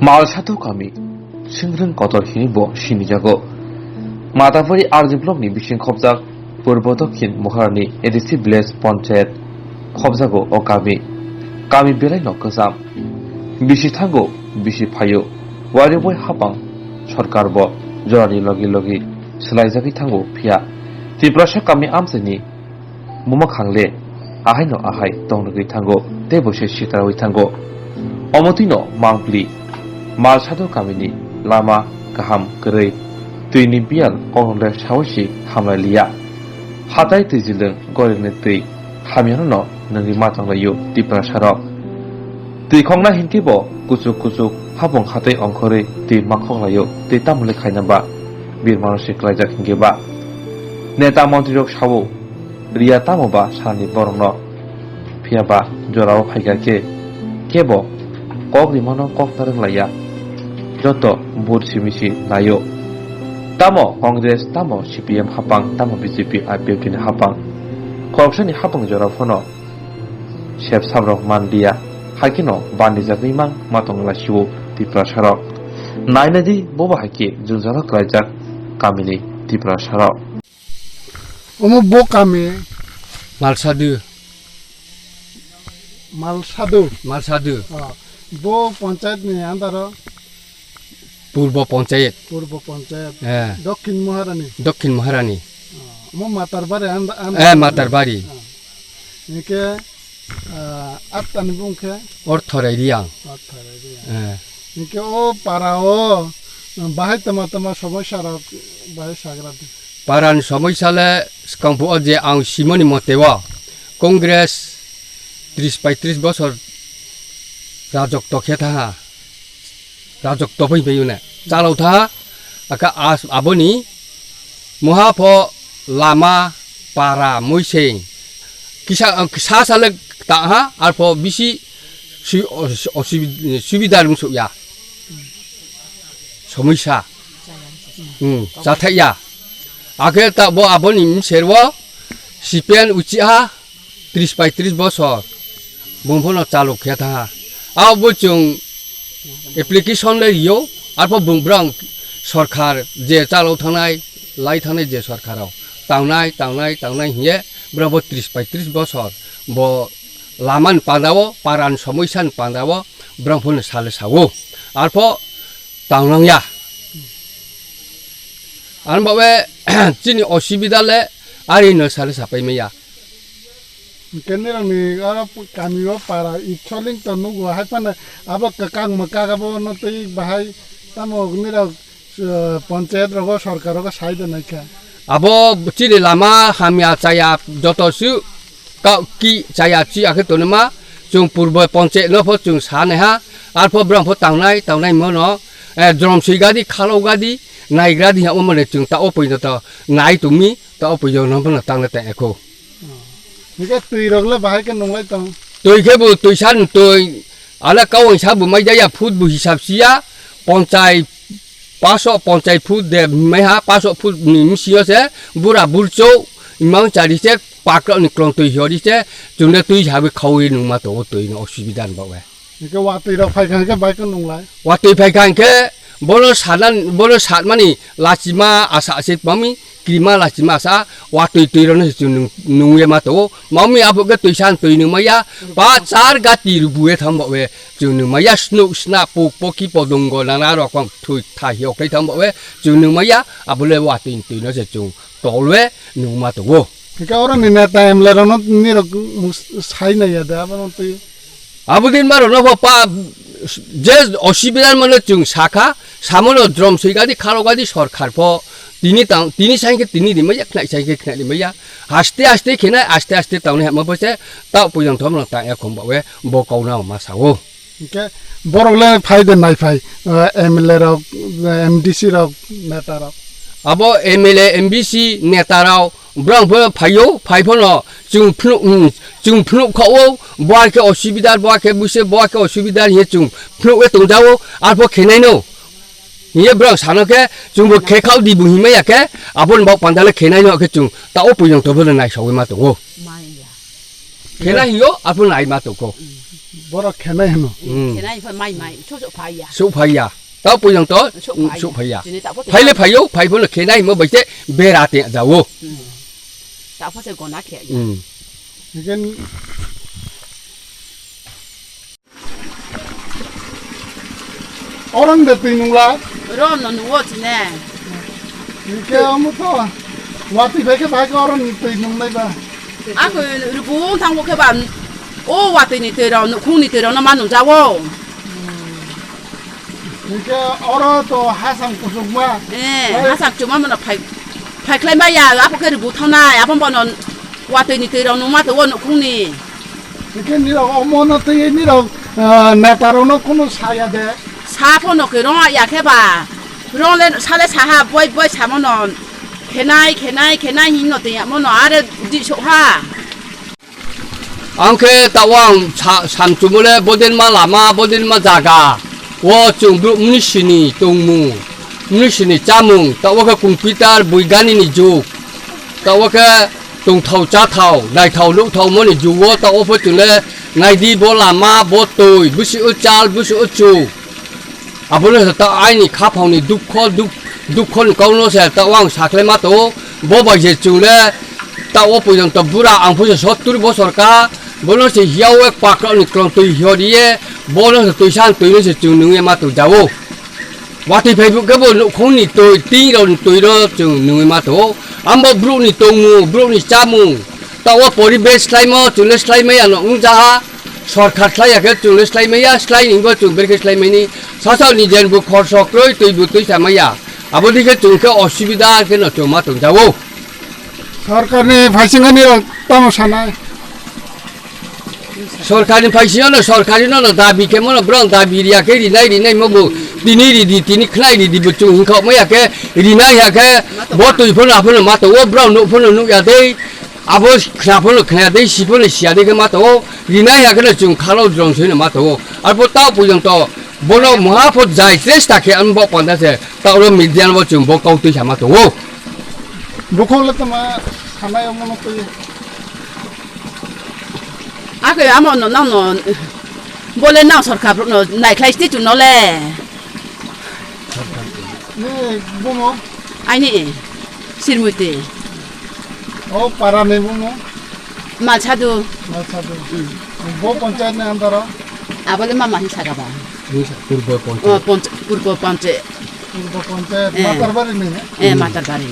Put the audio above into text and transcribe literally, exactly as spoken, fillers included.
Malsado kami, Singrwng Kotor hinwi bo sinijago. Matabari R D block ni bising khobjak Purbo Dokhin Moharani A D C village panchayat khobjago o kami. Kami belai no kwcham. Bisi thango, bisi phaio. Wari wai hapang sorkar bo jorani logi logi swlaijagwi thango phiya Tiprasa kami amchaini buma khangle ahaino ahai tongnogwi thango tei bo se sitrawi thango. Omo twino mangpli Malsado kamini lama kaham kwrwi, twini biyal kokrwle sawi si hamlai liya. Hatai twijlwng gorini twi hamyano no nungwi ma tonglaio Tiprasarok. Twi khokna hinkhe bo kuchuk kuchuk hapung hatai ongkhorwi twi ma khoklaio tei tamoni khaina ba birmano se klaijak hinkhe ba. Neta montrirok sao, riya tamo ba salni borokno. Phiya ba jorao phaikha khe, kebo kok rimano kok narwk laiya. Joto vote simi si naio. Tamo Congress, tamo C P M hapang, tamo B J P, I P F T ni hapang. Khoroksani hapang jora phano sep sabrok man liya. Haikhe no bandi jagwi mang ma tong laisio Tiprasarok. Naina di bobo haikhe jwngjalo klaijak kamini Tiprasarok. Omo bo kami Malsadu. Malsadu. Malsadu. Ah, bo panchayat ni andaro Purbo Panchayat. Purbo Panchayat. Eh. Dokhin Maharani. Dokhin Maharani. Ah, omo Matarbari and-, and-, Eh, Matarbari. Ah. Hingke, ah, attani bung khe? Orthorai Riang. Orthorai Riang. Eh. Hingke o para o, bahai tama tama somosya rok bahai sagra di. Parani somosya le swkang phuo je ang simoni mote o Congress tris paitris bosor rajotwo khe thaha. Rajotwo bai bai ne. Chalok thaha, aka as-, aboni muha pho lama para muising. Kisa, sa sa le ta ha, arpho bisi sui-, os-, osubi-, subida rung suk ya. Somosya. Hmm, chathai ya. Akhe ta bo aboni mser o sipen uchi ha tris paitris bosor. Bung phono chalok khe tha. Abo chwng application le rio, arpho bung brang sorkar je chalok thangnai, lai thangnai je sorkar o. Tangnai, tangnai, tangnai hiye, brabo tris paitris bosor. Bo laman pandao, paran somoisan pandao, brang phono sale sao. Arpho tangnang ya. Ang bawe chini osubida le ari no sale sapai maya. Hingke nirokni oro kami o para itsoling to nugo, hai phano abo kwkang mwkak abo no twi bahai tamo nirok, eh, panchayat rogo, sorkar rogo sai de naikha. Abo chini lama hamya chaya joto su ka ki chaya chi akhe tonima chwng purbo panchayat no pho chwng sa naiha, arpho brang pho tangnai, tangnai mono, eh, jrom sui gadi, khalo gadi, naigra di ha omo ne chwng ta o poino to nai tumi, ta o poino no bono tangle ta ekho. Hingke twi rok le bahai khe nunglai tong. Twi khe bo twi san twi, ala kawang sa bo mai jaya, foot bo hisab siya, ponchai, paso ponchai foot de mai ha, paso foot ni misiyo se, bura burcho, imang chari se, pakro ni klong twi hiyo di se, chunde twi habi khawi nungma to o twi no osubida ni bawe. Hingke watwi rok phai kha hingke bai khe nunglai. Watwi phai kha hingke bono sanan, bono satmani lachima asa ase mami, krima lachima asa, watwi twi rok no se chwng nung, nungye ma to. Mami abo khe twi san twi nung maya, pa char gati rubu e tham bo we chwng nung maya, snuk sna puk poki podungo nana rokong thui tha hiyo khe tham bo we chwng nung maya, abo le watwi twi no se chwng tolwe nungma tongo. Hingke oro ni neta M L A rok no nirok mus-, sai nai ya da, abo no twi. Abo din maro no pho pa je osubida mano chwng sakha, samo no jrom sui gadi, khalo gadi, sorkar pho tini tang, tini sai khe tini rimaya, khnai sai khe khnai rimaya. Aste aste khenai, aste aste tangnai hama pho se, ta poijong thom no ta ya khum ba we, bo kauna ma sao. Hingke borok le phai de nai phai, eh, M L A rok, eh, M D C rok, neta rok. Abo M L A, M D C neta rok, brang pho phaio, phai phono chwng phnu, um, chwng phnu kho o, bo khe osubida, bo khe buise, bo khe osubida, hiye chwng phnu e tong jao, arpho khenai no. Hiye brang sano khe, chwng bo khe khao di bo himai ya khe, aboni bok panda le khenai no khe chwng, ta o poijong to pho nai sawi ma tongo. Khena hiyo, aphuru nai ma tongkho. Borok khena hino. Hmm. Khena hino, mai, mai, sok sok phaiya. Sok phaiya. Tao puiyang to, sok phaiya. Sok phaiya. Chini tao pho phaile phaiyo, phai phono khena himo baise bera te jawo. Hmm. Tao pho se gona khe. Hmm. Again, Orang de twi nungla. Oro no nugo chine. Hingke omo to watwi bai khe bai khe oro ni twi nungnai ba. Ako rubu thangbo khe ba o watwi ni twi rok nukhung ni twi rok no ma nungjago. Hingke oro to hasang kusukma. Eh, hasang chuma mano phai, phai khlai maya, abo khe rubu thangnai, abo bono watwi ni twi rok nungma to o nukhung ni. Hingke nirok omono twi nirok, ah, neta rokno kunu saya de. Sa phono khe rong ya khe ba. Rong le sale saha boi boi samono. Khenai, khenai, khenai hinno twi amono are di sok ha. Ang khe tawang sa-, samchumole bodin ma lama, bodin ma jaga. O chwng bru mni sini tongmung, mni sini chamung, tawo khe computer boigani ni jug. Tawo khe tongthao chathao, naithao nukhthao moni jugo, tawo pho chwngno naidi bo lama, bo twi, busi o chal, busi o chu. Abono se ta aini khaphangni dukho, duk-, dukhoni kokno se tawang sakhlai ma tongo. Bo bai je chwngno tawo poito bura ang pho se sottur bosor ka, bono se hiyawo ek pakra ni kwlwng twi hiyo riye, bono se twisa twino se chwng nungwi ma tong jawo. Watwi phai bo khe bo nukhungni twi, twi rokni twi rok chwng nungwi ma tongo. Amo borokni tongmung, borokni chamung, tawo poribesh khlaimo, chwngno slai maya no wngjaha. Sorkar slai ya khe chwngno slai maya, slai ni bo chwng berkhe slai mani. Sasao ni jen bo khorso kroi, twi bo twi sa maya. Abo dikhe chwng khe osubida khe no chwng ma tong jawo. Sorkarni phaisingani rok tamo sanai. Sorkarni phaisingano sorkari nono dabi khe mono borok dabi riya khe rinai rinai mobo tini ridi tini khnai ridi bo chwng hingkha maya khe rinai ya khe bo twi phono aphono ma tongo borok nuk phono nuk ya dei abo khna phono khna ya dei si phono si ya dei khe ma tongo rinai ya kheno chwng khalo drong soino ma tongo arbo tao puijong to bono muha pho jai chesta khe ang bo panda se tao ro media bo chwng bo kau twi sama tongo. Bukhuk le tama khanai omono twi. Ako amo no nang no bole nang sorkar no nai khlai sti chu no le. Ni bumo? Aini Sirmuti. O para ni bumo? Malsadu. Malsadu. Mm. Bo panchayat ni andaro? Abole mama hin sagaba. Purbo panchayat. O panch-, Purbo panchayat. Purbo panchayat. Eh. Matarbari ni? Eh, Matarbari.